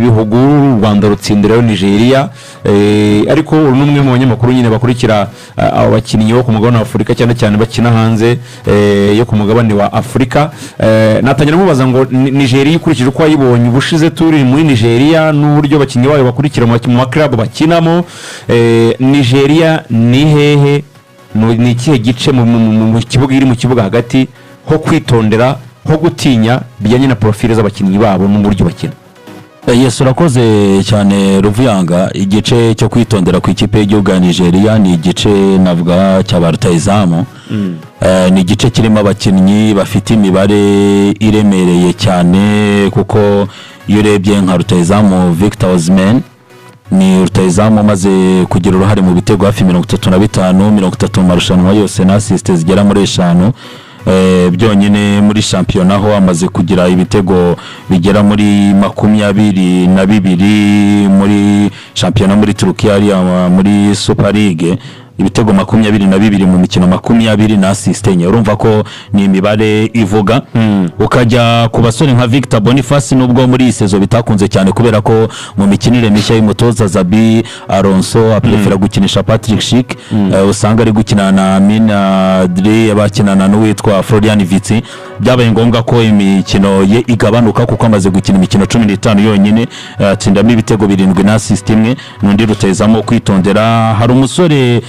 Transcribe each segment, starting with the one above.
y'ibihugu, u Rwanda rutsindirayo Nigeria. Ariko uru ni umwe mu banyamakuru nyine bakurikira abo bakinnyi bo ku mugabane wa Afurika, cyane cyane bakina hanze yo ku mugabane wa Afurika. Natangira mubaza ngo Nigeria, ukurikije uko wayibonye ubushize turi muri Nigeria n'uburyo abakinnyi bayo bakurikira mu ma club bakinamo, Nigeria ni hehe? Ni ikihe gice mu kibuga iri mu kibuga hagati ho kwitondera, ho gutinya, bijyanye na profile z'abakinnyi babo n'uburyo bakina? Yes, urakoze cyane, Ruvuyanga. Igice cyo kwitondera ku ikipe y'igihugu ya Nigeria ni igice navuga cya ba rutahizamu. Ni igice kirimo abakinnyi bafite imibare iremereye cyane, kuko iyo urebye nka rutahizamu Victor Osimhen, ni rutahizamu umaze kugira uruhare mu bitego hafi 35, 30 mu marushanwa yose, na assist zigera muri 5. Byonyine muri shampiyona ho amaze kugira ibitego bigera muri 22 muri shampiyona muri Turukiya, hariya muri Super League, ibitego 22 mu mikino 20 na assist 4. Urumva ko ni imibare ivuga. Ukajya ku basore nka Victor Boniface, nubwo muri iyi saison bitakunze cyane kubera ko mu mikinire mishya y'umutoza Xabi Alonso aprefera gukinisha Patrick Schick, usanga ari gukina na Amine Adli, bakinana n'uwitwa Florian Wirtz. Byabaye ngombwa ko imikino ye igabanuka, kuko amaze gukina imikino 15 yonyine, atsindamo ibitego 7 na assist 1. N'undi rutahizamu kwitondera. Hari umusore,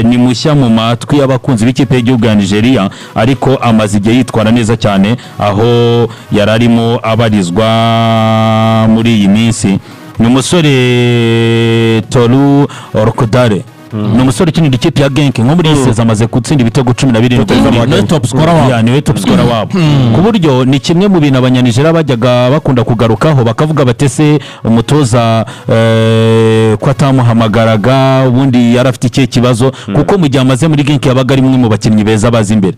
ni mushya mu matwi y'abakunzi b'ikipe y'igihugu ya Nigeria, ariko amaze igihe yitwara neza cyane aho yari arimo abarizwa muri iyi minsi. Ni umusore Tolu Arokodare, ni umusore ukinira ikipe ya Genk. Nko muri iyi saison amaze gutsinda ibitego 17. Niwe top scorer wabo. Yeah, niwe top scorer wabo, ku buryo ni kimwe mu bintu Abanyanigeriya bajyaga bakunda kugarukaho, bakavuga bati: "Ese umutoza ko atamuhamagaraga, ubundi yari afite ikihe kibazo?" Kuko mu gihe amaze muri Genk yabaga ari umwe mu bakinnyi beza bazi imbere.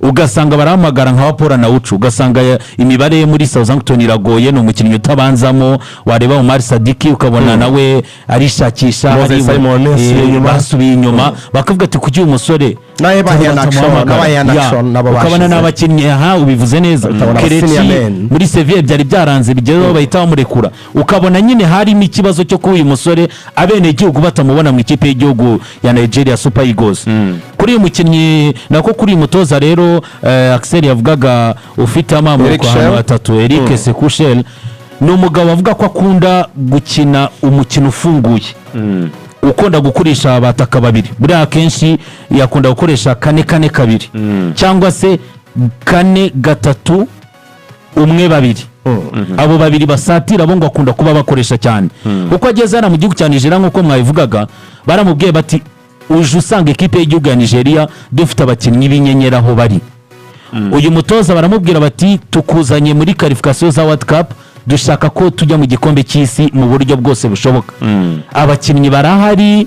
Ugasanga barahamagara nka Paul Onuachu, ugasanga imibare ye muri Southampton iragoye, ni umukinnyi utabanzamo. Wareba Umar Sadiq, ukabona nawe arishakisha. Moses Simon yasubiye inyuma. Basubiye inyuma, bakavuga ati: "Kuki uyu musore Nawe ba Iheanacho, batamuhamagara?" n'aba Iheanacho nabo Ukabona bashize. n'abakinnyi, aha ubivuze neza. Utabona aba Kelechi senior men. muri Sevilla byari byaranze, bigezeho bahita bamurekura. Ukabona nyine harimo ikibazo cyo kuba uyu musore abenegihugu batamubona mu ikipe y'igihugu ya Nigeria Super Eagles. Kuri uyu mukinnyi, nako kuri uyu mutoza rero, Axel yavugaga ufite amamuko Eric ahantu Chelle. hatatu, Eric Sekou Chelle, ni umugabo avuga ko akunda gukina umukino ufunguye, ukunda gukoresha abataka babiri. Buriya akenshi yakunda gukoresha 4-4-2 cyangwa se 4-3-1 babiri. Abo babiri basatira bo ngo akunda kuba bakoresha cyane, kuko ageze hano mu gihugu cya Nigeria, nk'uko mwabivugaga, baramubwiye bati: "Uje usanga ekipe y'igihugu ya Nigeria dufite abakinnyi b'inyenyeri aho bari." Uyu mutoza baramubwira bati: "Tukuzanye muri qualification za World Cup, dushaka ko tujya mu gikombe cy'isi mu buryo bwose bushoboka. Abakinnyi barahari,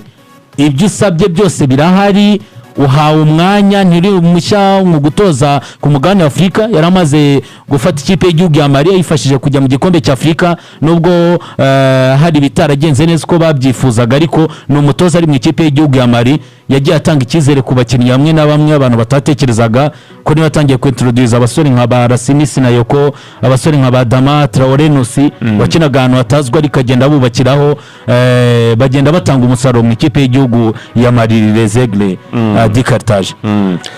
ibyo usabye byose birahari, uhawe umwanya." Ntiri mushya mu gutoza ku mugabane wa Afurika, yari amaze gufata ikipe y'igihugu ya Mali yayifashije kujya mu gikombe cya Afurika, nubwo hari ibitaragenze neza uko babyifuzaga, ariko ni umutoza ari mu ikipe y'igihugu ya Mali yagiye atanga icyizere ku bakinnyi bamwe na bamwe abantu batatekerezaga ko niba atangiye kwintroduza abasore nka ba Lassina Sinayoko, abasore nka ba Adama Traore Nusi wakinaga ahantu hatazwi, ariko agenda abubakiraho, bagenda batanga umusaruro mu ikipe y'igihugu ya Mali, Les Aigles du Carthage.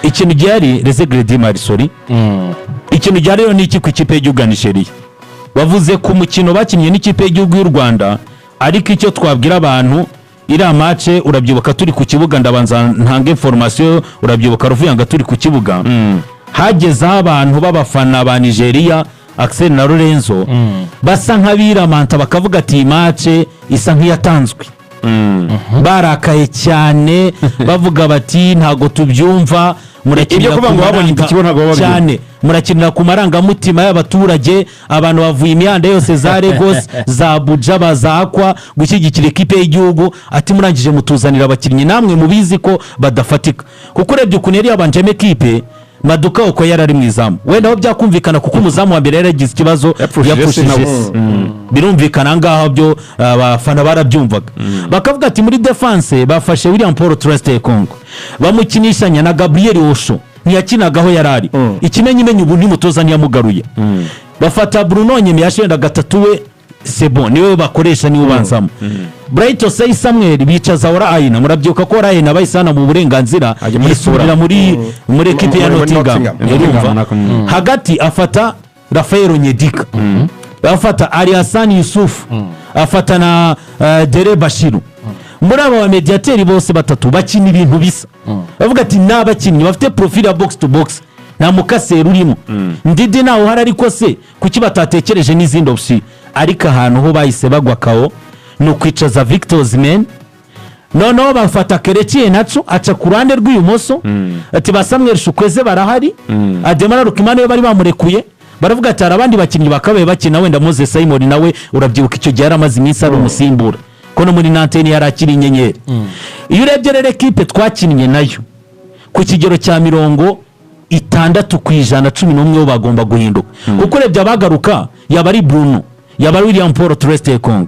Ikintu gihari, Les Aigles du Mali, sorry. Ikintu gihari rero ni iki ku ikipe y'igihugu ya Nigeria? Bavuze ku mukino bakinnye n'ikipe y'igihugu y'u Rwanda, ariko icyo twabwira abantu, iriya match urabyibuka turi ku kibuga, ndabanza ntange information. Urabyibuka, Ruvuyanga, turi ku kibuga, hagezeho abantu b'abafana ba Nigeria, Axel na Lorenzo, basa nk'abiramanta, bakavuga ati: "Iyi match isa nk'iyatanzwe." Barakaye cyane, bavuga bati: "Ntabwo tubyumva, murakinira Ibyo kuvuga ku ngo babonye maranga itike bo ntabwo baba babyumva. cyane, murakinira ku marangamutima y'abaturage. Abantu bavuye imihanda yose za Lagos, za Abuja, bazakwa gushyigikira ekipe y'igihugu." Ati: "Murangije mutuzanira abakinnyi namwe mubizi ko badafatika." Kuko urebye ukuntu yari yabanjemo ekipe, Maduka uko yari ari mu izamu, wenda aho byakumvikana, kuko umuzamu wa mbere yari yagize ikibazo. Yapfushije se. Yapfushije Nawe. se. Birumvikana ngaho byo abafana barabyumvaga, bakavuga ati: "Muri défense bafashe William Paul Troost Ekong, bamukinishanya na Gabriel Osho, ntiyakinaga aho yari ari." Ikimenyimenyi, ubu ntimutoza ntiyamugaruye. Bafata Bruno Onyemaechi, wenda gatatu we. C'est bon, niwe bakoresha, niwe ubanzamo. Bright Osayi Samuel bicaza Ola Aina. Murabyibuka ko Ola Aina bahise mu burenganzira, Ajya muri yisubirira muri ekipe ya Muri Nottingham. Nottingham. Urumva? Nottingham. Hagati afata Rafael Onyedika, afata Ali Hassan Yusuf, afata na Dele Bashiru. Muri aba bamediyateri bose batatu bakina ibintu bisa. Bavuga ati ni abakinnyi bafite profile ya box to box, nta mukaseri urimo. Ndidi ntawe uhari, ariko se kuki batatekereje n'izindi option? Ariko ahantu ho bahise bagwa kawo ni ukwicaza Victor Osimhen, noneho bafata Kelechi Iheanacho aca ku ruhande rw'ibumoso. Ati ba Samuel Chukwueze barahari, Ademola Lookman we bari bamurekuye. Baravuga ati hari abandi bakinnyi bakabaye bakina, wenda Moses Simon nawe urabyibuka icyo gihe yari amaze iminsi ari umusimbura, ko no muri Nantes yari akiri inyenyeri. Iyo urebye rero ekipe twakinnye nayo ku kigero cya 60%, 11 bo bagomba guhinduka, kuko urebye abagaruka yaba ari Bruno, yaba ari William Paul Troost Ekong,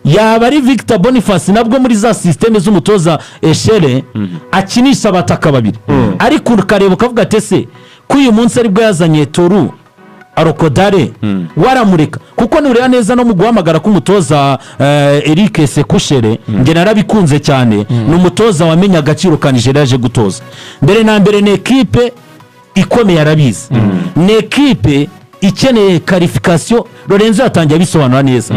yaba ari Victor Boniface, nabwo muri za système z'umutoza Eshere akinisha abataka babiri. Ariko ukareba ukavuga ati ese ko uyu munsi aribwo yazanye Tolu Arokodare, waramureka? Kuko nureba neza no mu guhamagara k'umutoza Eric Sekou Chelle, njye narabikunze cyane. Ni umutoza wamenye agaciro ka Nigeria yaje gutoza. Mbere na mbere ni ekipe ikomeye, arabizi, ni ekipe ikeneye qualification. Lorenzo yatangiye abisobanura neza.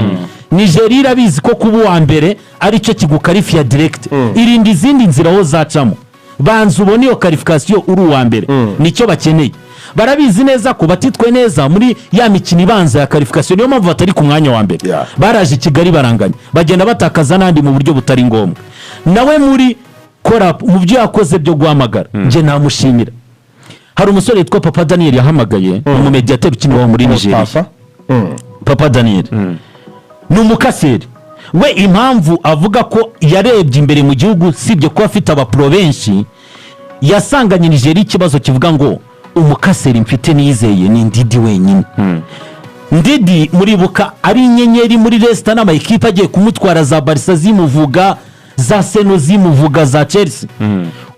Nigeria irabizi ko kuba uwa mbere aricyo kigukarifiya direct, irinda izindi nzira aho zacamo, banza ubone iyo qualification uri uwa mbere, nicyo bakeneye. Barabizi neza ko batitwe neza muri ya mikino ibanza ya qualification, niyo mpamvu batari ku mwanya wa mbere. Baraje i Kigali baranganya, bagenda batakaza n'andi mu buryo butari ngombwa. Nawe muri kora mu byo yakoze byo guhamagara, njye namushimira. Hari umusore witwa Papa Daniel yahamagaye, ni umumediyateri ukinira muri Nigeria. Mustafa. Papa Daniel ni umukaseri. We impamvu avuga ko yarebye imbere mu gihugu, sibye kuba afite abapuro benshi, yasanganye Nigeria ikibazo kivuga ngo umukaseri mfite nizeye ni Ndidi wenyine. Ndidi muribuka ari inyenyeri muri Leicester, n'amakipe agiye kumutwara, za Barça zimuvuga, za Seno zimuvuga, za Chelsea.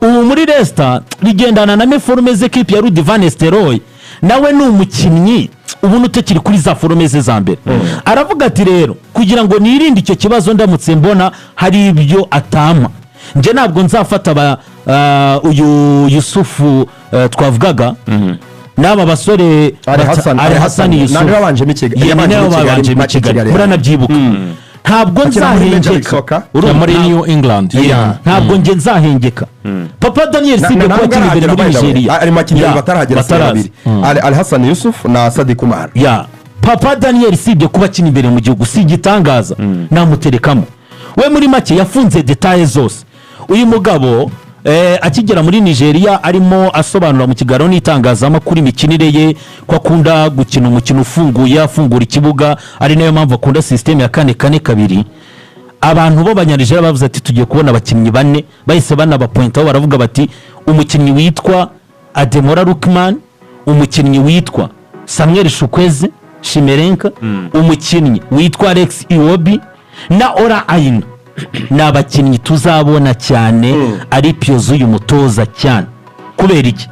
Ubu muri Leicester bigendana na méforme z'ekipe ya Ruud van Nistelrooy, nawe ni umukinnyi ubona utakiri kuri za forme ze za mbere. Aravuga ati rero kugira ngo nirinde icyo kibazo, ndamutse mbona hari ibyo atampa, njye ntabwo nzafata uyu Yusufu twavugaga n'aba basore. Ali Hassan. Ali Hassan Yusufu. Nani babanjemo i Kigali? Ye, Yabanjemo ni i nabo Kigali, babanjemo i i Kigali, Kigali. yeah. Muranabyibuka, ntabwo Akina muri Major League nzahengeka. Soccer. Urumva, muri New England. Yeah. Ntabwo njye nzahengeka Papa Daniel, sibye kuba akina imbere muri Nigeria. Ari mu bakinnyi Yeah, bataragera si bataraza. babiri, Ali Hassan Yusuf na Sadiq Umar. Ya, Papa Daniel sibye kuba akina imbere mu gihugu si igitangaza, namuterekamo. We muri make yafunze détails zose. Uyu mugabo akigera muri Nigeria, arimo asobanura mu kiganiro n'itangazamakuru imikinire ye, ko akunda gukina umukino ufunguye, afungura ikibuga, ari nayo mpamvu akunda système ya 4-4-2. Abantu b'Abanyanigeriya bavuze ati tugiye kubona abakinnyi bane. Bahise banabapointaho, baravuga bati umukinnyi witwa Ademola Lookman, umukinnyi witwa Samuel Chukwueze Chimerenka, umukinnyi witwa Alex Iwobi na Ola Aina ni abakinnyi tuzabona cyane ari piyo z'uyu mutoza cyane. Kubera iki?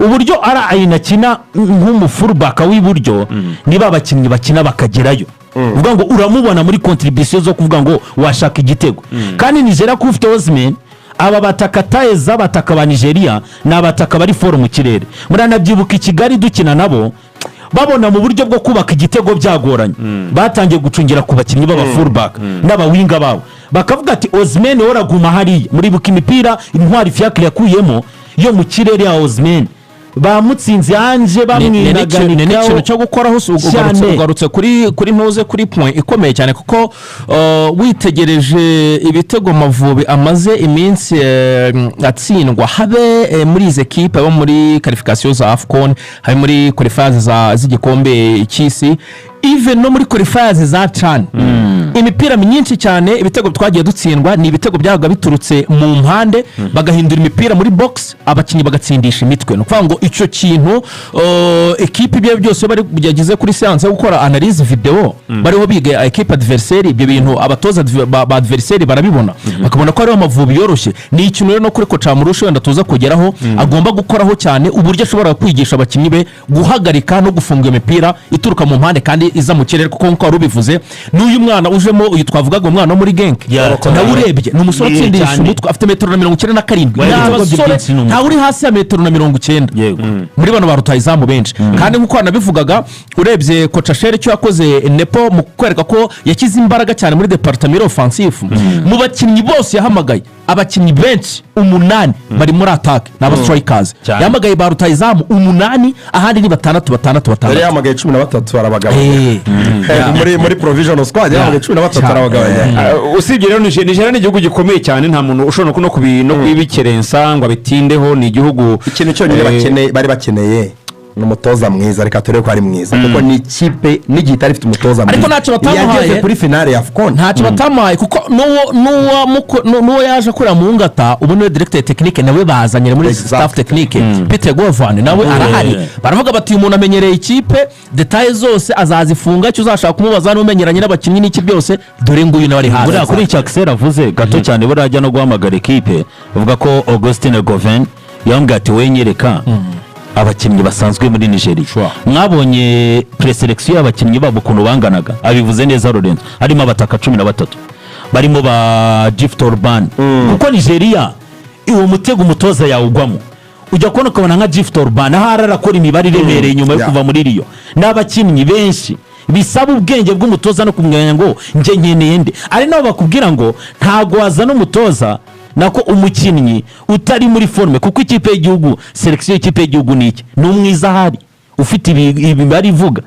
Uburyo Ola Aina akina nk'umufullback w'iburyo, niba abakinnyi bakina bakagerayo, uvuga ngo uramubona muri contribution zo kuvuga ngo washaka igitego. Kandi Nigeria ko ufite Osimhen, aba bataka taye z'abataka ba Nigeria ni abataka bari fort mu kirere. Muranabyibuka i Kigali dukina nabo, babona mu buryo bwo kubaka igitego byagoranye, batangiye gucungira ku bakinnyi b'aba fullback n'abawinger babo, bakavuga ati Osimhen wowe uraguma hariya. Muribuka imipira Intwari Fiacre yakuyemo yo mu kirere ya Osimhen, bamutsinze anje. Ni n'ikintu bamwinaganikaho cyo gukoraho ugarutse cyane. Ugarutse kuri ntuze kuri point ikomeye cyane, kuko witegereje ibitego Mavubi amaze iminsi atsindwa, habe muri izi ekipe abo muri qualification za AFCON, habe muri qualifiers z'igikombe cy'isi, even no muri qualifiers za CHAN. Imipira myinshi cyane, ibitego twagiye dutsindwa ni ibitego byabaga biturutse mu mpande, bagahindura imipira muri box, abakinnyi bagatsindisha imitwe. Ni ukuvuga ngo icyo kintu, ekipe ibyo byose bari yageze kuri séance yo gukora analyse vidéo, bariho biga ekipe adversaire, ibyo bintu abatoza ba adversaire barabibona, bakabona ko hariho Amavubi yoroshye. Ni ikintu rero no kuri coach Amrouche wenda tuza kugeraho, agomba gukoraho cyane, uburyo ashobora kwigisha abakinnyi be guhagarika no gufunga iyo mipira ituruka mu mpande kandi iza mu kirere, kuko nk'uko wari ubivuze, n'uyu mwana ujemo, uyu twavugaga, umwana wo muri Genk, nawe urebye ni umusore utsindisha umutwe, afite metero na 97. Wa, Ni ibitego abasore byinshi ni umutwe. ntawe uri hasi ya metero na 90 muri bano ba rutahizamu benshi. Kandi nk'uko wanabivugaga, urebye coach Chelle icyo yakoze Nepo mu kwereka ko yashyize imbaraga cyane muri département offensif, mu bakinnyi bose yahamagaye, abakinnyi benshi umunani bari muri attaque, ni aba strikers. Yahamagaye ba rutahizamu umunani, ahandi ni batandatu, batandatu, Yari batandatu. yahamagaye 13 arabagabanya. Muri provisional squad yahamagaye 13 arabagabanya. Usibye rero Nigeria ni igihugu gikomeye cyane, nta muntu ushobora no kubikerensa ngo abitindeho. Ni igihugu Ikintu cyonyine bari bakeneye ni umutoza mwiza. Reka turebe ko ari mwiza, kuko ni ikipe n'igihe itari ifite umutoza mwiza Ariko ntacyo batamuhaye. yageze kuri finale ya AFCON. Ntacyo batamuhaye, kuko n'uwo yaje akorera mu ngata ubu niwe directeur technique, nawe bazanye muri staff technique, Peter Govan, nawe arahari. Baravuga bati: "Uyu muntu amenyereye ikipe, détails zose azazifunga, icyo uzashaka kumubaza n'umenyeranye n'abakinnyi n'iki byose, dore nguyu nawe ari hafi." Buriya kuri icyo Axel avuze gato cyane, buriya ajya no guhamagara ekipe, bavuga ko Augustine Goven yambwiye ati: "Wowe nyereka abakinnyi basanzwe muri Nigeria." Mwabonye présélection y'abakinnyi babo ukuntu banganaga, abivuze neza Lorenzo, harimo abataka 13 barimo ba Gift Orban, kuko Nigeria uwo mutego umutoza yawugwamo. Ujya kubona ukabona nka Gift Orban ahari arakora imibare iremereye nyuma yo kuva muri Riyo. Ni abakinnyi benshi bisaba ubwenge bw'umutoza no kumenya ngo njye nkeneye nde. Ari nabo bakubwira ngo ntabwo wazana umutoza, nako umukinnyi utari muri forme, kuko ikipe y'igihugu, sélection y'ikipe y'igihugu ni iki? Ni umwiza ahari ufite imibare ivuga.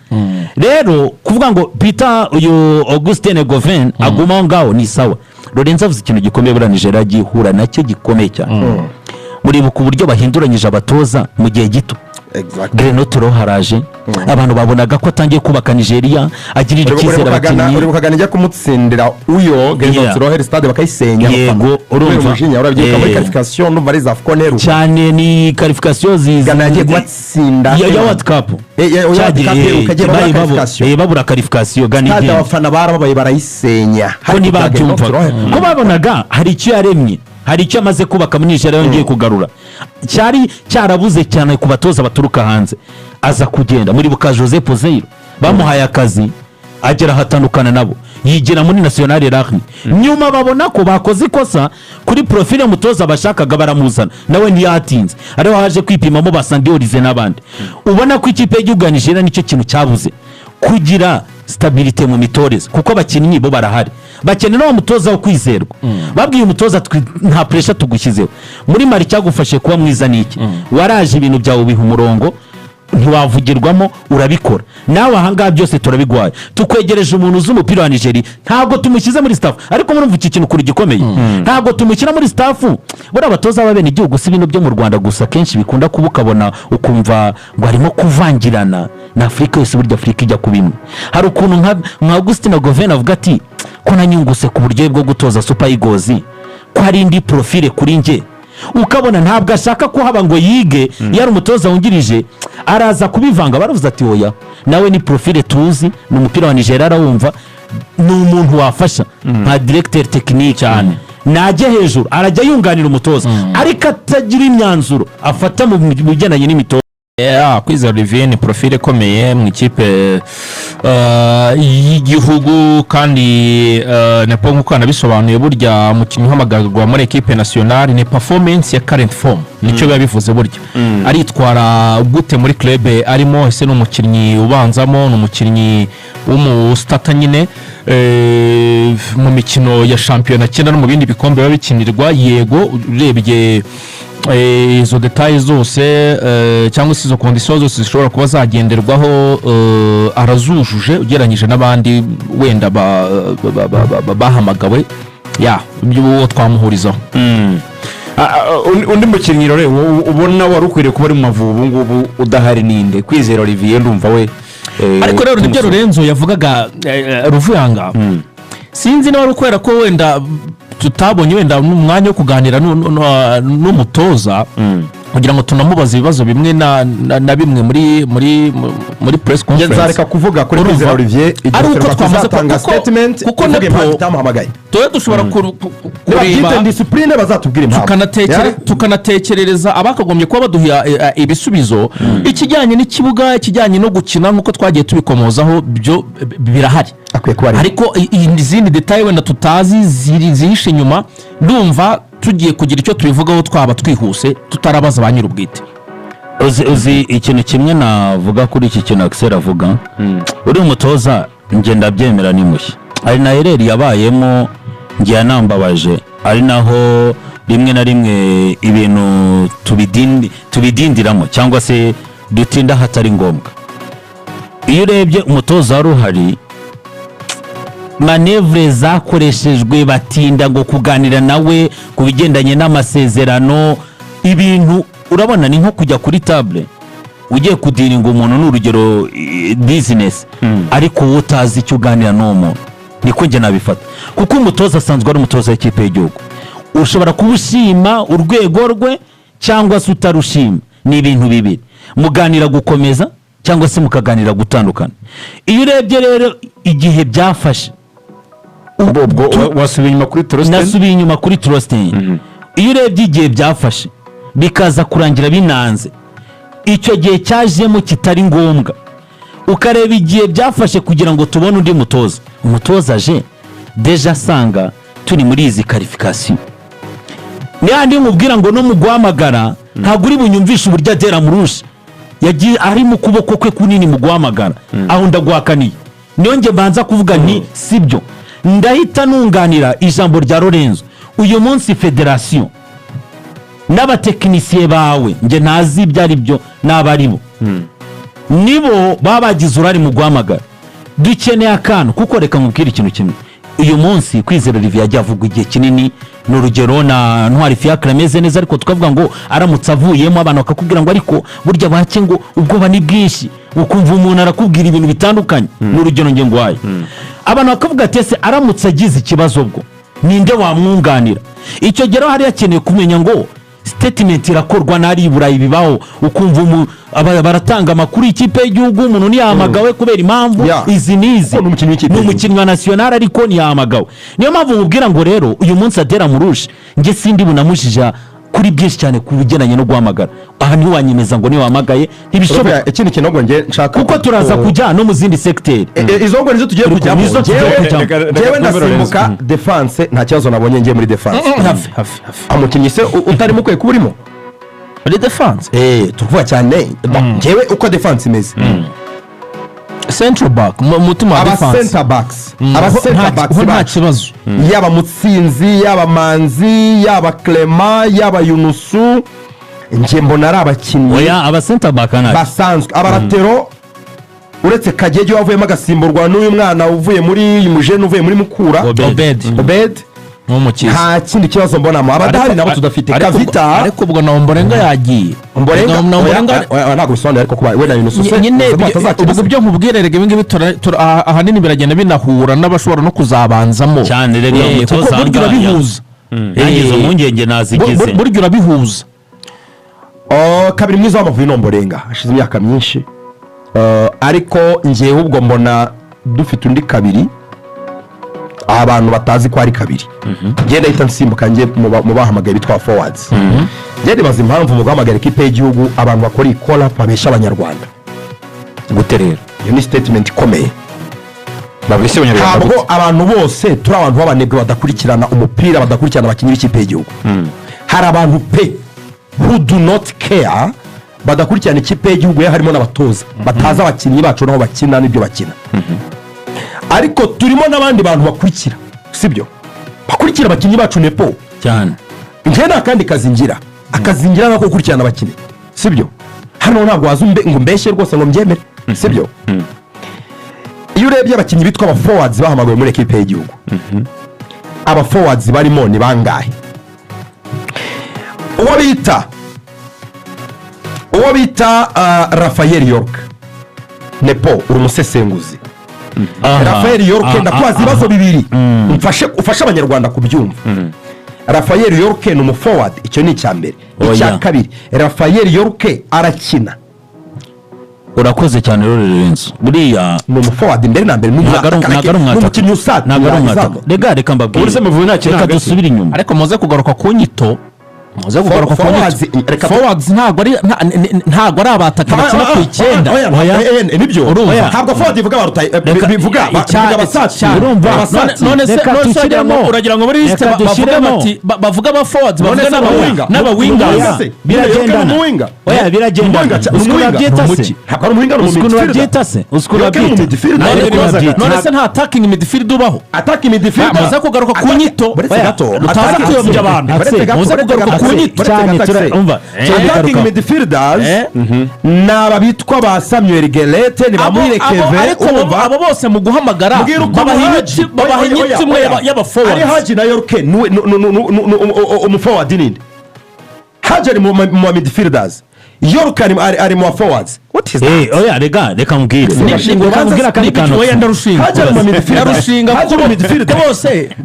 Rero kuvuga ngo Peter, uyu Augustine Goven aguma aho ngaho ni sawa. Lorenzo avuze ikintu gikomeye. Buriya Nigeria agiye ihura nacyo gikomeye cyane. Muribuka uburyo bahinduranyije abatoza mu gihe gito. Gernot Rohr haraje, abantu babonaga ko atangiye kubaka Nigeria, agirira icyizere abakinnyi. Uribuka Ghana ijya kumutsindira uyo Gernot Rohr, stade bakayisenya Yego, abafana. urumva. Kubera umujinya, urabyibuka muri qualification, ndumva ari za AFCON iheruka. Cyane, ni qualification Ghana yagiye kubatsinda. ya World Cup. Ya World Cyagiye, Cup iheruka, yagiye babura qualification. Babura qualification, Ghana Stade igenda. abafana barababaye, barayisenya. Ko ntibabyumvaga, ko babonaga hari icyo yaremye, hari icyo amaze kubaka muri Nigeria yongeye kugarura cyari cyarabuze cyane ku batoza baturuka hanze. Aza kugenda, muribuka Jose Peseiro bamuhaye akazi, agera ahatandukana nabo, yigira muri National Rahmi. Nyuma babona ko bakoze ikosa kuri profile mutoza bashakaga, baramuzana, nawe ntiyatinze, ariho haje kwipimamo ba Sunday Oliseh n'abandi. Ubona ko ikipe y'igihugu ya Nigeria nicyo kintu cyabuze, kugira stabilité mu mitoreze, kuko abakinnyi bo barahari, bakenera uwo mutoza wo kwizerwa. Babwiye umutoza: "Nta pressure tugushyizeho. Muri Mali cyagufashe kuba mwiza ni iki? Waraje ibintu byawe ubiha umurongo, ntiwavugirwamo, urabikora. Nawe ahangaha byose turabiguhaye, tukwegereje umuntu uzi umupira wa Nigeria. Ntabwo tumushyize muri staff." Ariko murumva iki kintu kuri gikomeye, ntabwo tumushyira muri staff. Buriya abatoza b'abenegihugu, si ibintu byo mu Rwanda gusa kenshi bikunda kuba, ukabona ukumva ngo harimo kuvangirana na Afurika yose. Burya Afurika ijya kuba imwe. Hari ukuntu nka Augustine Goven avuga ati: "Ko nanyunguse ku buryo bwo gutoza Super Eagles, ko hari indi profile kuri njye." Ukabona ntabwo ashaka kuhaba ngo yige, iyo ari umutoza wungirije araza kubivanga. Baravuze ati: "Oya, nawe ni profile tuzi, ni umupira wa Nigeria arawumva, ni umuntu wafasha nka directeur technique cyane, najya hejuru arajya yunganira umutoza, ariko atagira imyanzuro afata mu bigendanye n'imitozo." Yeah, Kwizera Olivier ni profile ikomeye mu ikipe y'igihugu. Kandi Nepo nk'uko yanabisobanuye, burya umukinnyi uhamagarwa muri ekipe nationale ni performance ya current form, nicyo biba bivuze. Burya aritwara gute muri club arimo? Ese ni umukinnyi ubanzamo, ni umukinnyi w'umu starter nyine mu mikino ya shampiyona akina no mu bindi bikombe biba bikinirwa? Yego, urebye izo détails zose, cyangwa se izo conditions zose zishobora kuba zagenderwaho, arazujuje ugereranyije n'abandi wenda bahamagawe. Ya, ibyo uwo twamuhurizaho. Undi mukinnyi rero ubona wari ukwiriye kuba ari mu Mavubi ubu ngubu udahari ninde? Kwizera Olivier ndumva we Ariko rero nibyo tumusoma. Lorenzo yavugaga, Ruvuyanga. Sinzi niba ari ukubera ko wenda tutabonye wenda n'umwanya wo kuganira n'umutoza kugira ngo tunamubaze ibibazo bimwe na bimwe muri press Njye conference. Nzareka kuvuga kuri Urumva? Kwizera Olivier igihe Ari uko Ferwafa twamaze izatanga statement kuko ivuga Nepo- impamvu itamuhamagaye. Tuba dushobora Niba kureba byita discipline, bazatubwira impamvu. Tukanatekere- Tukanatekerereza abakagombye kuba baduha ibisubizo. Ikijyanye n'ikibuga, ikijyanye no gukina, nk'uko twagiye tubikomozaho, byo birahari. Akwiye kuba ari. Ariko izindi détails wenda tutazi zihishe inyuma, ndumva tugiye kugira icyo tubivugaho twaba twihuse tutarabaza ba nyir'ubwite. Uzi ikintu kimwe navuga kuri iki kintu Axel avuga? Uri umutoza, njye ndabyemera, ni mushya. Hari na erreur yabayemo, njye yanambabaje, ari naho rimwe na rimwe ibintu tubidindiramo cyangwa se dutinda ahatari ngombwa. Iyo urebye umutoza wari uhari, manœuvres zakoreshejwe, batinda ngo kuganira nawe ku bigendanye n'amasezerano, ibintu urabona ni nko kujya kuri table ugiye kudealinga umuntu, ni urugero business, ariko wowe utazi icyo uganira n'uwo muntu. Niko njye nabifata, kuko umutoza asanzwe ari umutoza w'ikipe y'igihugu. Ushobora kuba ushima urwego rwe cyangwa se utarushima, ni ibintu bibiri: muganira gukomeza cyangwa se mukaganira gutandukana. Iyo urebye rero igihe byafashe Ubwo wasubiye inyuma kuri Torsten? Nasubiye inyuma kuri Torsten. Iyo urebye igihe byafashe bikaza kurangira binanze, icyo gihe cyajemo kitari ngombwa, ukareba igihe byafashe kugira ngo tubone undi mutoza, umutoza aje déjà asanga turi muri izi qualifications, n'ahandi nkubwira ngo no mu guhamagara ntabwo uri bunyumvishe uburyo Adel Amrouche yagiye ari mu kuboko kwe kunini mu guhamagara. Aho ndaguhakaniye, niyo njye mbanza kuvuga nti sibyo. Ndahita nunganira ijambo rya Lorenzo. Uyu munsi federasiyo n'abatekinisiye bawe, njye ntazi ibyo ari byo n'abo ari bo, nibo baba bagize uruhare mu guhamagara. Dukeneye akantu, kuko reka nkubwire ikintu kimwe: uyu munsi Kwizera Olivier yagiye avugwa igihe kinini, ni urugero, na Ntwari Fiacre ameze neza, ariko tukavuga ngo aramutse avuyemo, abantu bakakubwira ngo ariko burya bake, ngo ubwoba ni bwinshi, ukumva umuntu arakubwira ibintu bitandukanye. Ni urugero nge ngwaye, abantu bakavuga ati: "Ese aramutse agize ikibazo, bwo ninde wamwunganira?" Icyo gihe rero hari hakeneye kumenya ngo statement irakorwa n'ari i Burayi bibaho, ukumva baratanga amakuru y'ikipe y'igihugu, umuntu ntiyahamagawe kubera impamvu izi n'izi. Kuko ni umukinnyi w'ikipe Ni y'igihugu. umukinnyi wa national, ariko ntiyahamagawe. Niyo mpamvu mubwira ngo rero uyu munsi Adel Amrouche, njye sindi bunamujija kuri byinshi cyane ku bigendanye no guhamagara. Aha ntiwanyemeza ngo niwahamagaye, ntibishoboka. Urumva, ikindi kintu ngo njye nshaka Kuko turaza kujya no mu zindi segiteri. Izo ngo nizo tugiye kujyamo. Nizo tugiye kujyamo. Reka Njyewe twumve Lorenzo. ndasimbuka défense, nta kibazo nabonye ngiye muri défense. Hafi hafi hafi. Umukinnyi se utarimo ukwiye kuba urimo? Muri défense? Tuvuga cyane. Bon, njyewe uko défense imeze, Central back, mu mutima wa aba défense. center backs, aba center backs Ho nta bacu, kibazo. Yaba Mutsinzi, yaba Manzi, yaba Clement, yaba Yunusu, njye mbona ari abakinnyi Oya, aba center back ntacyo. basanzwe. Aba latéraux, uretse Kagege wavuyemo agasimburwa n'uyu mwana uvuye muri uyu mujene uvuye muri Mukura, Obed. Obed. Obed, Nk'umukiza. nta kindi kibazo mbonamo. Abadahari nabo tudafite Kavita. Ariko ubwo na Omborenga yagiye. Omborenga. Na Omborenga. Oya, oya, ntabwo bisobanuye, ariko kuba wenda Yunusu se Nyine uzi ko batazakina ubwo se? byo nkubwire rega, ibi ngibi ahanini biragenda binahura n'abashobora no kuzabanzamo. Cyane, rega umutoza Kuko burya ahangaha. urabihuza. Nanjye izo mpungenge nazigize. Burya urabihuza. Oh, kabiri mwiza w'Amavubi ni Omborenga, hashize imyaka myinshi. Ariko ngewe ubwo mbona dufite undi kabiri abantu batazi ko ari kabiri. Ngenda ndahita nsimbuka njye mu bahamagaye bitwa forwards. Njye nibaza impamvu mu guhamagara ikipe y'igihugu abantu bakora iyi call up babesha Abanyarwanda. Gute rero? Iyo ni statement ikomeye. Babeshya Abanyarwanda Ntabwo gute? abantu bose turi abantu b'abanebwe badakurikirana umupira, badakurikirana abakinnyi b'ikipe y'igihugu. Hari abantu pe who do not care, badakurikirana ikipe y'igihugu, harimo n'abatoza batazi abakinnyi bacu n'aho bakina n'ibyo bakina. Ariko turimo n'abandi bantu bakurikira, sibyo, bakurikira abakinnyi bacu, Nepo. Cyane. Njyewe nta kandi kazi ngira, akazi ngira nako gukurikirana abakinnyi, sibyo? Hano ntabwo waza ngo mbeshye rwose ngo mbyemere, sibyo? Iyo urebye abakinnyi bitwa aba forwards bahamagawe muri ekipe y'igihugu, aba forwards barimo ni bangahe? Uwo bita Rafael York, Nepo, uri umusesenguzi. Aha. Rafael Yorke, Aha, ndakubaza aha. ibibazo bibiri, mfashe ufashe Abanyarwanda kubyumva. Rafael Yorke ni umuforward, icyo ni icya mbere. Oya. Icya kabiri, Rafael Yorke arakina? Urakoze cyane rero, Lorenzo. Buriya Ni umuforward mbere na mbere, ni ntabwo ari umwataka, ntabwo ari ni umwataka. umukinnyi usatira Ntabwo ari umwataka. izamu. Reka mbabwire. Ubu se Amavubi ntakina Reka hagati? dusubire inyuma. Ariko muze kugaruka ku nyito, muze kugaruka ku Forwards, nyito. reka Forwards ntabwo ari abataka bakina ku 9. Oya, Oya. oya, nibyo. Urumva? Ntabwo forward ivuga barutayi, Reka- bivuga bivuga abasatira. Urumva? Abasatira. None se Reka none se uragira ngo dushyiremo. uragira ngo muri lisite Reka bavuge dushyiremo. bati bavuga aba forwards, None bavuge se umuwinga? n'abawingers? Umuwinga se? Biragendana. Ni umuwinga. Oya, biragendana. Umuwinga Uzi ukuntu umuwinga. babyita se? Umuki. Ntabwo ari umuwinga, ni Uzi ukuntu umumidfielder. babyita se? Uzi ukuntu Yorke ni babyita? umumidfielder. Ntabwo None ariko babyita. none se nta attacking midfield ubaho? Attacking midfielder. Muze kugaruka ku nyito. Buretse Oya, gato. mutaza Attacking- kuyobya abantu. Buretse gato, Muze buretse kugaruka gato, ku nyito. buretse Cyane, gato, Axel. umva, cyane. Attacking Garuka. midfielders ni aba bitwa ba Samuel Gueulette, ni ba Muhire Kevin. Ariko Urumva? abo bose mu guhamagara Mbwira ukuntu babaha Haji- inyito, babaha Oya, oya, inyito imwe oya. y'aba Ari forwards. Haji na Yorke, umuforward ninde? Haji ari mu midfielders, Yorke ari mu ba forwards. What is that? Oya, reka mbwire. Reka mbwire akandi kantu. Oya, ndarushinga. Haji ari mu midfielder. Ndarushinga Haji kuko ari mu midfielder.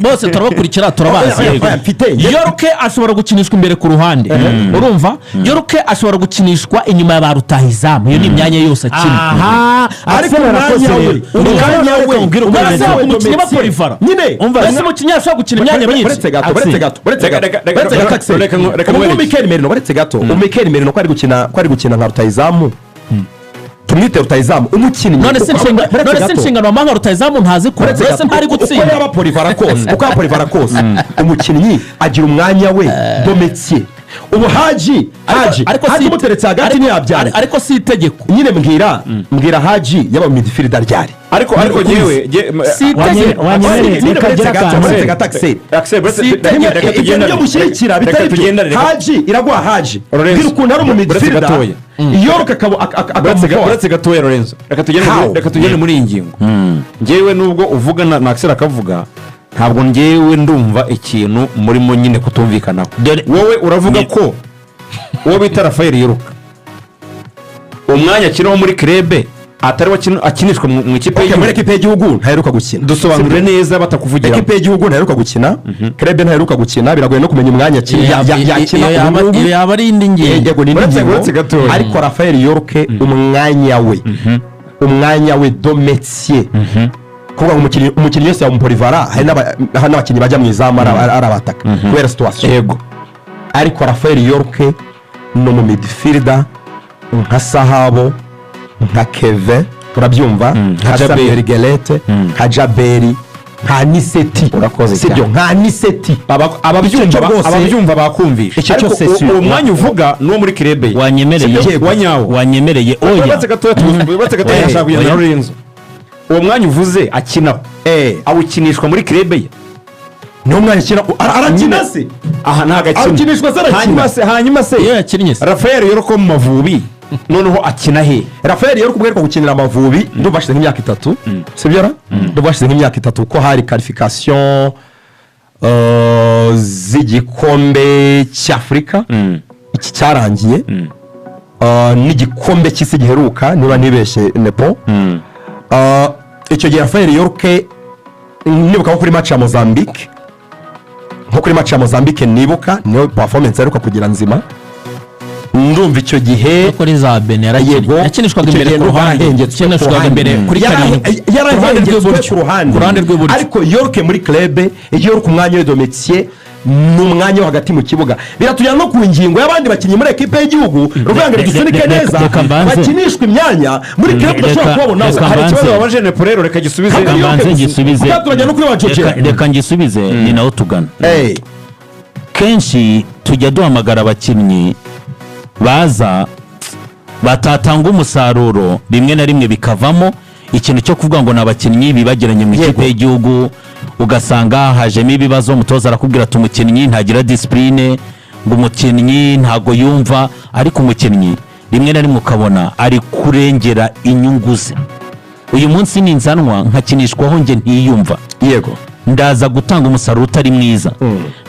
bose turabakurikira, turabazi. Oya, oya, oya, mfite. Yorke ashobora gukinishwa imbere ku ruhande, urumva? Yorke ashobora gukinishwa inyuma ya ba rutahizamu, iyo ni imyanya yose akina. Aha. Ariko Axel arakoze umwanya rero. we, umwanya Reka we, nkubwire uko Mbese bimeze. we, umukinnyi Dometier. wa polyvalent. Nyine. Umva, Mbese umukinnyi ashobora gukina imyanya myinshi? Buretse gato, Axel. buretse gato, buretse gato, buretse gato, Axel. Reka Ubu nkwereke. Mikel Merino, buretse gato, ubu Mikel Merino ko ari gukina nka rutahizamu, tumwite rutahizamu umukinnyi. None se Buretse none se gato. inshingano wamuha rutahizamu ntazikora? Uretse Mbese gato, ntari uko gutsinda? yaba polyvalent kose, uko yaba polyvalent kose, umukinnyi agira umwanya we de métier. Ubu Haji Ariko Haji si- umuteretse hagati ntiyabyara. Ariko si itegeko. Nyine mbwira, Haji yaba midfielder ryari? Ariko ngewe Si itegeko. Wanyemereye, Nyine reka buretse ngire gato, akantu. buretse gato, Axel. Axel, Si reka Ibyo tugendane. byo mushyigikira Reka bitari tugendane, byo. Haji, iraguha Haji. Lorenzo, Mbwira ukuntu ari umu buretse midfielder, gatoya. Yorke akaba akamuforward. Buretse gatoya, Lorenzo, reka tugende How? reka tugende muri iyi ngingo. Ngewe nubwo uvuga na Axel akavuga, ntabwo ngewe ndumva ikintu murimo nyine kutumvikanaho. Wowe uravuga ko uwo bita Rafael Yorke umwanya akinaho muri club atari we akinishwa mu ikipe Okay, muri y'igihugu. ekipe y'igihugu ntaheruka gukina. Dusobanurire neza batakuvugira. Ekipe y'igihugu ntaheruka gukina, club ntaheruka gukina, biragoye no kumenya umwanya yakina Iyo ubu ngubu. Iyo yaba ari indi ngingo. Yego, ni indi ngingo. Uretse gatoya. Ariko Rafael Yorke, umwanya we de métier, kuvuga ngo umukinnyi wese yamupolyvalent, hari n'abakinnyi bajya mu izamu ari abataka kubera situation. Ariko Rafael Yorke ni umu midfielder nka Sahabo, nka Keve, urabyumva, nka Jaberi. Samuel Gueulette, nka Jaberi, nka Anicet. Urakoze Sibyo? cyane. Nka Anicet. Ababyumva Icyo rwose- ababyumva bakumvisha. Icyo Ariko cyose si- uwo mwanya uvuga ni uwo muri club ye. Wanyemereye? Sibyo? Wa nyawo. Wanyemereye? Oya. Uretse gatoya, uretse gatoya, ndashaka kugenda na Oya. Lorenzo. Uwo mwanya uvuze akinaho, awukinishwa muri club ye? Niwo mwanya akina, arakina se? Aha ntabwo akina. Awukinishwa se, arakina? Hanyuma se Iyo yakinnye se? Rafael Yorke mu Mavubi noneho akina he? Rafael Yorke ubwo ariko gukinira Amavubi, ndumva hashize nk'imyaka 3, sibyo ra? Ndumva hashize nk'imyaka 3, kuko hari qualification z'igikombe cy'Afurika iki cyarangiye, n'igikombe cy'isi giheruka, niba ntibeshye nepo. Icyo gihe Rafael Yorke, nibuka nko kuri match ya Mozambique, nko kuri match ya Mozambique nibuka niyo performance aheruka kugira nzima, ndumva icyo gihe. No kuri za Benin yarakinnye. Yego. Yakinishwaga Icyo imbere gihe ku ndumva ruhande. yarahengetswe ku Yakinishwaga ruhande. imbere kuri 7, ku ruhande Yarahengetswe rw'iburyo. ku ruhande. Ku ruhande rw'iburyo. Ariko Yorke muri club, Yorke umwanya we de métier ni umwanya wo hagati mu kibuga. Biratujyana no ku ngingo y'abandi bakinnyi muri ekipe y'igihugu, ruvuga ngo dusunike neza, Reka mbanze. bakinishwa imyanya muri club udashobora kubabonaho. Reka Hari ikibazo mbanze. wabaje Nepo, rero reka gisubize. Reka mbanze ngisubize. Kuko turajya no kuri wa Jojera. Reka ngisubize, ni naho tugana. Kenshi tujya duhamagara abakinnyi baza batatanga umusaruro, rimwe na rimwe bikavamo ikintu cyo kuvuga ngo ni abakinnyi bibagiranye mu ikipe y'igihugu, ugasanga hajemo ibibazo. Umutoza arakubwira ati umukinnyi ntagira discipline, ngo umukinnyi ntago yumva. Ariko umukinnyi rimwe na rimwe ukabona ari kurengera inyungu ze. Uyu munsi ninzanwa nkakinishwaho njye ntiyumva, ndaza gutanga umusaruro utari mwiza,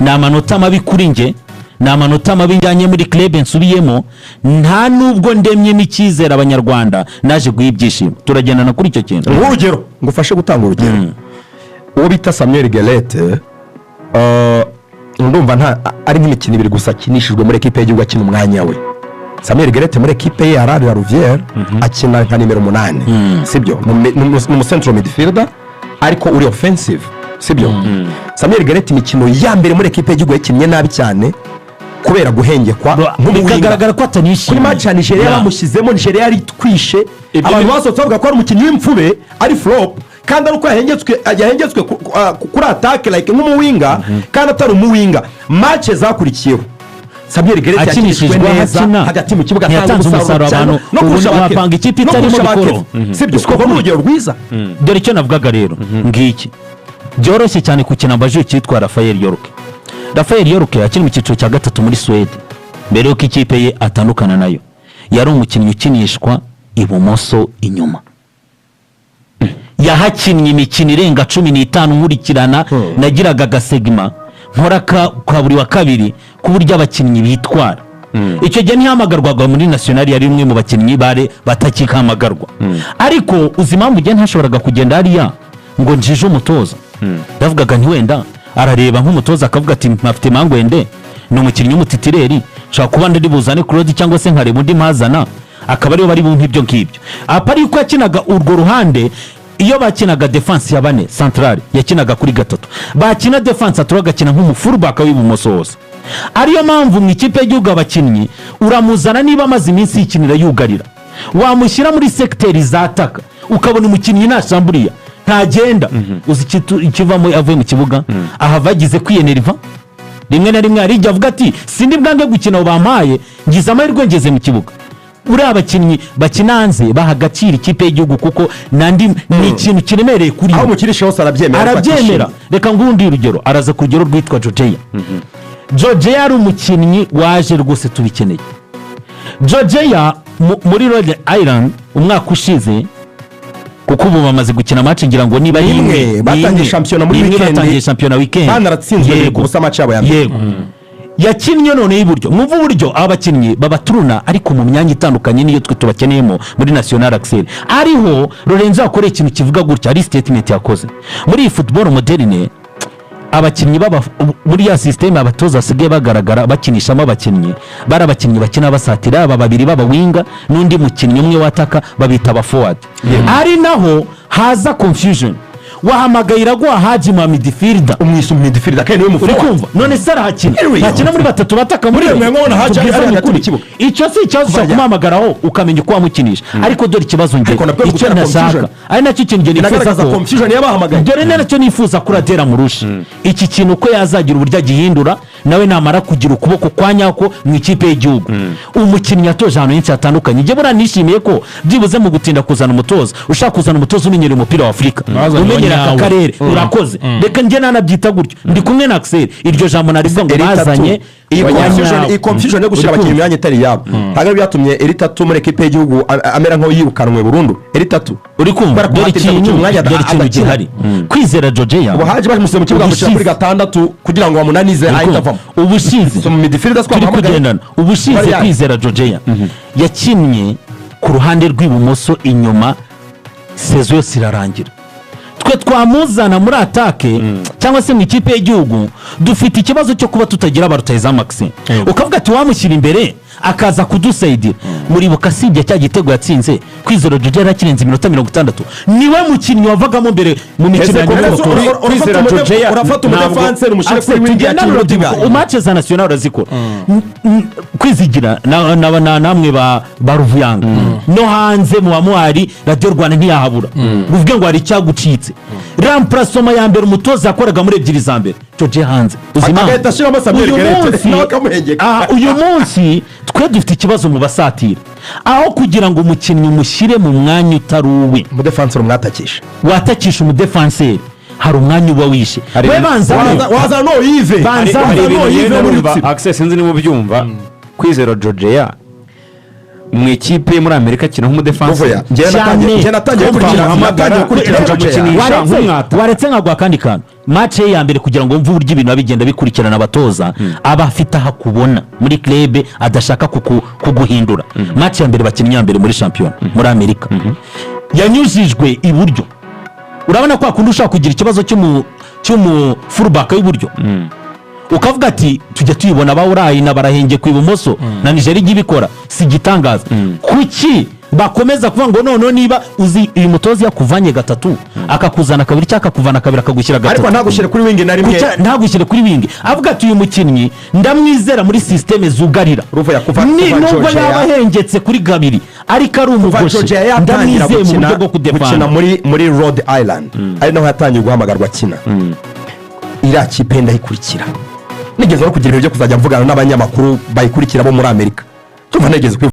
ni amanota mabi kuri njye. Ni amanota mabi njyanye muri club nsubiyemo, nta nubwo ndemyemo icyizere Abanyarwanda naje guha ibyishimo. Turagendana kuri icyo kintu. Urugero, ngufashe gutanga urugero, uwo bita Samuel Gueulette, ndumva nta ari nk'imikino ibiri gusa akinishijwe muri ekipe y'igihugu akina umwanya we. Samuel Gueulette muri ekipe ye ya La Louvière akina nka nimero 8, sibyo? Ni umucentral midfielder ariko uri offensive, sibyo? Samuel Gueulette imikino ya mbere muri ekipe y'igihugu yakinnye nabi cyane kubera guhengekwa nk'umuwinger. Bikagaragara ko atanishimiye. Kuri match ya Nigeria bamushyizemo, Nigeria yari itwishe. Abantu basohotse bavuga ko ari umukinnyi w'imfube, ari flop, kandi ari uko yahengetswe kuri attaque like nk'umuwinger kandi atari umuwinger. Match zakurikiyeho Samuel Gueulette Akinishijwe yakinishijwe neza aho akina. hagati mu kibuga, atanga Ntiyatanze umusaruro umusaruro cyane abantu. no Ubu kurusha ba wapanga Kevin. ikipe No itarimo kurusha ba Bikoro. Kevin. Sibyo? Ubwo ni urugero rwiza. Dore icyo navugaga rero ngiki, byoroshye cyane gukina amajwi cyitwa Rafael York. Rafael York akiri mu cyiciro cya gatatu muri Suwede, mbere y'uko ikipe ye atandukana nayo, yari umukinnyi ukinishwa ibumoso inyuma. Yahakinnye imikino irenga 15 nkurikirana. Nagiraga agasegment nkora ka buri wa kabiri ku buryo abakinnyi bitwara. Icyo gihe ntihamagarwaga muri nationale, yari umwe mu bakinnyi bare batakihamagarwa. Ariko uzi impamvu ugiye ntashoboraga kugenda hariya ngo njije umutoza? Ndavugaga nti wenda arareba nk'umutoza akavuga ati mpafite Mangwende, ni umukinnyi w'umutitulaire, nshobora kuba ndi buzane Claude cyangwa se nkareba undi mpazana, akaba ariyo bari bumpe ibyo ngibyo. Apa yuko yakinaga urwo ruhande, iyo bakinaga défense ya bane centrale yakinaga kuri gatatu, bakina défense à trois agakina nk'umufullback w'ibumoso hose. Ariyo mpamvu mu ikipe y'igihugu abakinnyi uramuzana, niba amaze iminsi yikinira yugarira, wamushyira muri secteur zataka ukabona umukinnyi nashamburiya ntagenda. Uzi ikivamo avuye mu kibuga? Ahava agize kwiyeneriva. Rimwe na rimwe hari igihe avuga ati sindi bwange gukina, abo bampaye, ngize amahirwe ngeze mu kibuga. Uriya abakinnyi bakina hanze baha agaciro ikipe y'igihugu kuko nandi ni ikintu kiremereye kuri aho bo. umukinisha hose arabyemera ariko Arabyemera. atishimye. Reka ngundi urugero, araza ku rugero rwitwa Jojeya. Jojeya ari umukinnyi waje rwose tubikeneye. Jojeya muri Rhode Island umwaka ushize, kuko ubu bamaze gukina match ngira ngo niba ari Imwe, imwe, ni batangiye imwe. shampiyona muri Ni imwe. weekend. Batangiye shampiyona weekend. Banaratsinzwe Yego. ku busa match yabo ya mbere. Yego, yakinnye none y'iburyo. Mwumva uburyo aba bakinnyi babaturuna ariko mu myanya itandukanye niyo twe tubakeneyemo muri national. Axel, ariho Lorenzo yakoreye ikintu kivuga gutya, ari statement yakoze muri iyi football moderne. Abakinnyi baba muri ya système abatoza basigaye bagaragara bakinishamo abakinnyi, bari abakinnyi bakina basatira, aba babiri b'abawinger n'undi mukinnyi umwe wataka, babita aba forward. Ari naho haza confusion, wahamagaye Iraguha Haji mu midfielder. Umwisa midfielder kandi niwe Uri muforward. kumva? None se arahakina? Anyway. Ntakina muri batatu bataka muri Muri iyo mwanya Haji ari Tubwizanye hagati mu ukuri. kibuga. Icyo si ikibazo, ushobora Kuvajya. kumuhamagaraho ukamenya uko wamukinisha. Ariko dore ikibazo njye Ariko nabwo icyo gutera ntashaka, confusion. ari nacyo kintu njye nifuza Inagaragaza ko confusion y'abahamagaye. Dore ni nacyo nifuza kuri Adera Murusha, iki kintu ko yazagira uburyo agihindura nawe namara kugira ukuboko kwa nyako mu ikipe y'igihugu. Umukinnyi yatoje ahantu henshi hatandukanye. Njye buriya nishimiye ko byibuze mu gutinda kuzana umutoza, ushaka kuzana umutoza umenyereye umupira wa Afurika, Bazanye umenyereye aka uwanyawe. karere. Urakoze, reka njye nanabyita gutyo, ndi kumwe na Axel, iryo jambo narivuga ngo Eri Tatu. bazanye Iyi abanyawe. confusion, iyi confusion yo gushyira Uri abakinnyi mu kumva? myanya itari iyabo, ntabwo ari byatumye Eri Tatu muri ekipe y'igihugu amera nk'aho yirukanwe burundu, Eri Tatu? Uri kumva? Kubera ko Dore bahatiriza ikintu, gukina umwanya dore ikintu adakina. gihari, Kwizera Jojeya Ubu Haji bamushyize mu kibuga, bamushyira kuri Ubushize. gatandatu kugira ngo bamunanize, ahita avamo. Ubushize So mu midfielder turi twamuhamagaye. kugendana. Ubushize Bariya. Kwizera Jojeya yakinnye ku ruhande rw'ibumoso inyuma, saison yose irarangira. Twe twamuzana muri attaque cyangwa se mu ikipe y'igihugu, dufite ikibazo cyo kuba tutagira ba rutahizamu akise. Ukavuga ati wamushyira imbere akaza kudusayidira. Muribuka sibye cya gitego yatsinze, Kwizera Jojo yari akirenze iminota 60, niwe mukinnyi wavagamo mbere mu mikino Ese ya koko nyuma. Kwizera Jojeya Urafata umudefanseri umushyire Axel, kuri wing tugenda yakina n'urubyiruko Rudiga. Match za national urazikora. Kwizigira namwe ba Ruvuyanga no hanze mu bamuhari, Radiyo Rwanda ntiyahabura uvuge ngo hari icyagucitse. Remplacement ya mbere umutoza yakoraga muri ebyiri za mbere, Joje hanze. Uzi impamvu? Agahita ashyiramo Samuel Uyu Gueulette, munsi nawe akamuhengeka. Aha, uyu munsi twe dufite ikibazo mu basatira, aho kugira ngo umukinnyi umushyire mu mwanya utari uwe, Umudefanseri umwatakisha. watakisha umudefanseri, hari umwanya uba wishe. Hari We banza Wazana no Yves. Banza Hari Wazana ibintu no Yves ngenda muri numva Rutsiro. Axel, sinzi niba ubyumva. Kwizera Jojeya Mu ikipe muri Amerika akina nk'umudefansi. Ruvuya, njyewe Cyane. njyewe natangiye Kumva gukurikira, muhamagara, natangiye gukurikira bakamukinisha. George. Nk'umwata. Waretse nkaguha akandi kantu. Match ye ya mbere, kugira ngo wumve uburyo ibintu biba bigenda bikurikirana, abatoza aba afite aho akubona muri club adashaka kuguhindura. Match ya mbere bakinnye, ya mbere muri shampiyona muri Amerika, yanyujijwe iburyo. Urabona ko kundi ushobora kugira ikibazo cy'umu fullback w'iburyo, ukavuga ati tujya tuyibona bawurayina barahenge ku ibumoso, na Nigeria ijya ibikora, si igitangaza. Kuki bakomeza kuvuga ngo noneho niba uzi uyu mutoza yakuvanye gatatu akakuzana kabiri, cyangwa akakuvana kabiri akagushyira gatatu, Ariko ntagushyire kuri wing na rimwe. Ntagushyire kuri wing, avuga ati uyu mukinnyi ndamwizera muri système zugarira. Ruvuya, Ni kuva nubwo Georgia yaba ahengetse kuri kabiri ariko ari kuva umugoshe, Georgia yatangira ndamwizeye mu gukina buryo bwo gukina kudefanda. muri Rhode Island, ari naho yatangiye guhamagarwa akina, iriya kipe ndayikurikira. Nigeze no kugira ibintu byo kuzajya mvugana n'abanyamakuru bayikurikira bo muri Amerika, tumva nigeze kwivuga.